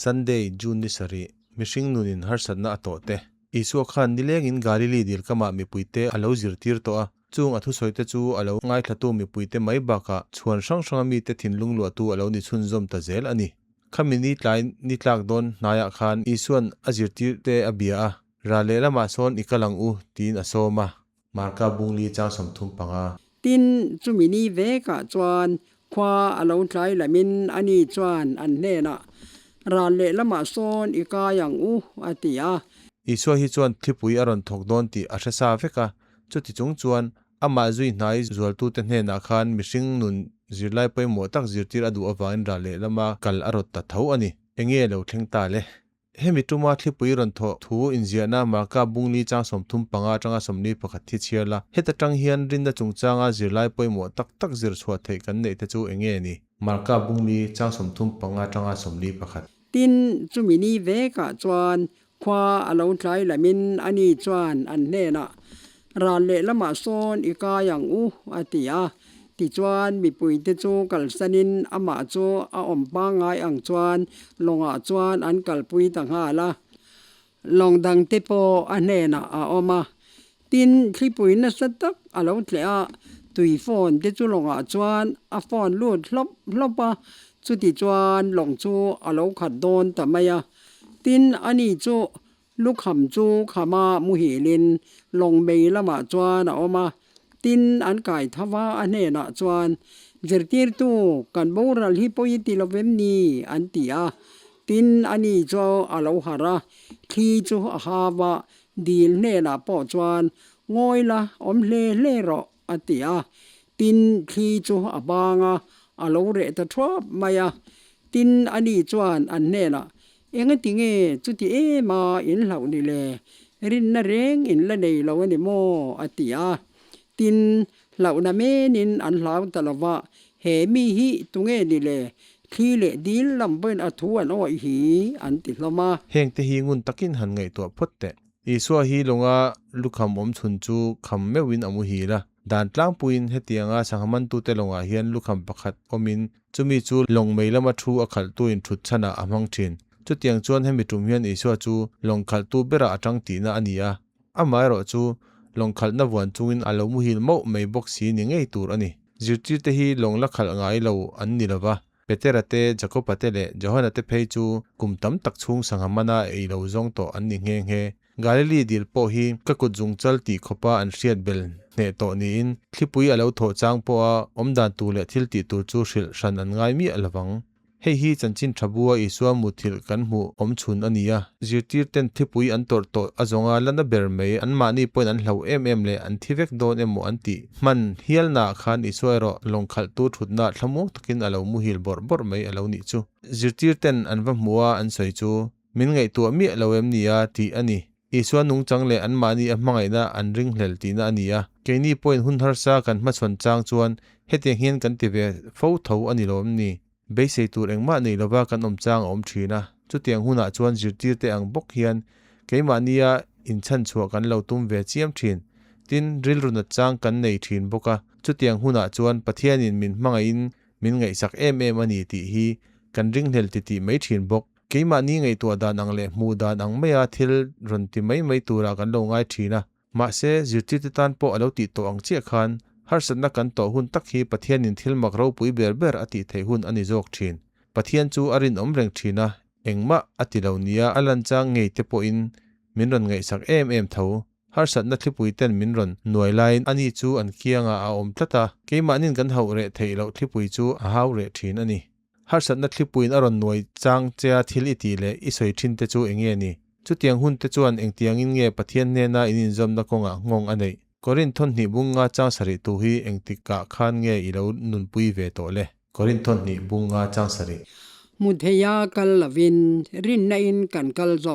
Sunday, June ni sarih, mihring nunin harsatna a tawh te. Isua khan nilengin Galili dil kamah mipuite a lo zirtir tawh a, chung a thusawite chu a lo ngaithlatu mipuite mai bakah chhuan hrang hranga mite thinlung luahtu a lo ni chhunzawm ta zel a ni. Khami ni tlai ni tlak dawn hnaiah khan Isua'n a zirtirte a bia a, Ral lehlamah sawn i kal ang u, tiin a sawm a. Marka bungli chang 35. Tin, chumi ni vekah chuan khua a lo tlai lamin ani chuan an hnenah, Ral lehlamah sawn i kai ang u, a ti a. Isua hi chuan thlipui a rawn thawk dawn tih a hre sa vek a, chuti chung chuan amah zui hnai zualtute hnenah khan mihring nun zirlai pawimawh tak zirtir a duh avangin ral lehlama kal a rawt ta tho a ni. Enge lo thleng ta le? Hemi tuma thlipui rawn thawh thu inziahna Marka bungli chang 35 atanga 41 thi chhiar la, heta tang hian rinna chungchanga zirlai pawimawh tak tak zir chhuah theih kan neih te chu enge ni? Marka bungli chang 35 atanga 41. Tin, chumi ni vekah chuan khua a lo tlai lamin ani chuan an hnenah, Ral lehlamah sawn i kai ang u, a ti a. Tichuan, mipuite chu kalsanin amah chu a awm pangngai ang chuan lawngah chuan an kalpui ta nghal a. Lawng dangte pawh a hnenah a awm a. Tin, thlipui nasa tak a lo tleh a, tui phone te chu lawngah chuan a phone lut hlawp hlawp a, chutichuan lawng chu a lo khat dawn ta mai a. Tin, ani chu Lukham chu khama muhilin lawng mei lamah chuan a awm a, tin an kai tho va, a hnenah chuan, Zirtirtu, kan boral hi pawi ti lo vem ni? an ti a. Tin, ani chu a lo harh a, thli chu a hau a, dil hnenah pawh chuan, Ngawi la, awm hle hle rawh, a ti a. Tin, thli chu a bang a, a lo reh ta thuap mai a. Tin, ani chuan an hnenah, Engati nge chuti em a in hlauh ni le? Rinna reng in la nei lo a ni maw? a ti a. Tin, hlauhna menin an hlau ta lo va, He mi hi tunge ni le? Thli leh dil lam pawhin a thu an awih hi, an ti hlawm a. Heng te hi ngun takin han ngaihtuah phawt teh. Isua hi lawnga lukham awm chhun chu kham meuhin a muhil a. Dan tlangpuiin hetianga sangha mantute lawngah hian lukham pakhat awmin Chumi chu lawng mei lama thu a khalhtuin thut chhanah a hmang thin. Chutiang chuan hemi tum hian Isua chu lawng khalhtu berah a tang tihna a ni a. Amaherawh chu lawng khalhna vuan chungin a lo muhil mauh mai bawk si ni ngei tur a ni. Zirtirte hi lawng la khalh ngai lo an ni lova, Petera te, Jakoba te leh Johana te phei chu kum tam tak chhung sangha mana ei lo zawng tawh an ni nghe nghe. Galili dil pawh hi ka kut zungchal tih khawpa an hriat bel hneh tawh niin thlipui a lo thawh chang pawha awmdan tur leh thil tih tur chu hrilh hran an ngai miah lovang. Hei hi chanchin tha bua Isua muthilh kan hmuh awm chhun a ni a, zirtir ten thlipui an tawrh tawh a zawnga la na ber mai anmahni pawhin an hlau em em leh an thi vek dawn emaw an tih hman hialnaah khan Isua erawh lawng khalhtu thutna thlamuang takin a lo muhil bawrh bawrh mai a lo nih chu. Zirtir ten an va hmuh a an sawi chu Min ngaihtuah miah lo em ni a? tih a ni. Isua nungchang leh anmahni a hmangaihna an ringhlel tihna a ni a. Keini pawhin hun harsa kan hmachhawn chang chuan hetiang hian kan ti ve fo tho a ni lo em ni? Beisei tur engmah nei lova kan awm chang a awm thin a. Chutiang hunah chuan zirtirte ang bawk hian keimahnia inchhanchhuah kan lo tum ve chiam thin. Tin, rilru nat chang kan nei thin bawk a. Chutiang hunah chuan Pathianin min hmangaihin min ngaihsak em em a ni tih hi kan ringhlel titih mai thin bawk. Keimahni ngaihtuah dan ang leh hmuh dan ang maia thil rawn ti mai mai turah kan lo ngai thin a. Mahse, zirtirte tan pawh a lo tih tawh ang chiah khan, harsatna kan tawh hun tak hi Pathianin thil mak ropui ber ber a tih theih hun a ni zawk thin. Pathian chu a rinawm reng thin a, engmah a ti lo nia a lan chang ngei te pawhin min rawn ngaihsak em em tho. Harsatna thlipui ten min rawn nuai laiin ani chu an kiangah a awm tlat a, keimahnin kan hauh reh theih loh thlipui chu a hau reh thin a ni. Harsatna thlipuiin a rawn nuai chang che a thil i tih leh i sawi thin te chu eng nge ni? Chutiang hun te chuan engtiangin nge Pathian hnena in inzawmna kawngah nghawng a neih? Korinth thawnhnih bunga chang sarih tu hi engtikah khan nge i lo nunpui ve tawh le? Korinth thawnhnih bunga chang sarih. Hmu theia kal lovin rinna in kan kal zawk.